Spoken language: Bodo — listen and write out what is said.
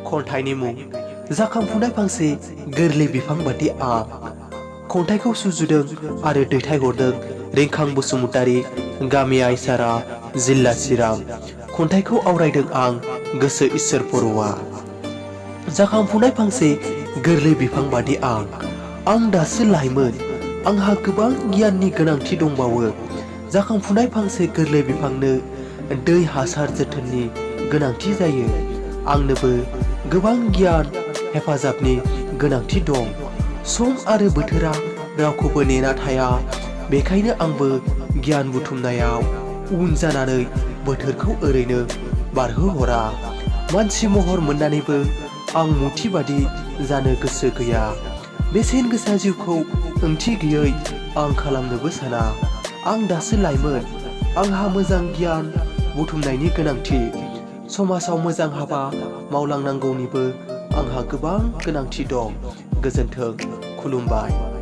खन्थाइनि मुं जाखांफुनाय फांसे गोरलै बिफां बादि आं। खन्थाइखौ सुजुदों आरो दैथायहरदों रिंखां बसुमतारी, गामि आइसारा, जिल्ला चिरां। खन्थाइखौ आवरायदों आं गोसो इसोर बर'आ। जाखांफुनाय फांसे गोरलै बिफां बादि आं दासो लाइमोन, आंहा गोबां गियाननि गोनांथि दंबावो। जाखांफुनाय फांसे गोरलै बिफांनो दै हासार जोथोननि गोनांथि जायो। आंनोबो गोबां गियान हेफाजाबनि गोनांथि दं। सम आरो बोथोरा रावखौबो नेना थाया, बेखायनो आंबो गियान बुथुमनायाव उन जानानै बोथोरखौ ओरैनो बारहोहरा। मानसि महर मोननानैबो आं मुथि बादि जानो गोसो गैया। बेसेन गोसा जिउखौ ओंथि गैयै आं खालामनोबो साना। आं दासो लाइमोन, आंहा मोजां गियान बुथुमनायनि गोनांथि। समाजाव मोजां हाबा मावलांनांगौनिबो आंहा गोबां गोनांथि दं। गोजोन्थों, खुलुमबाय।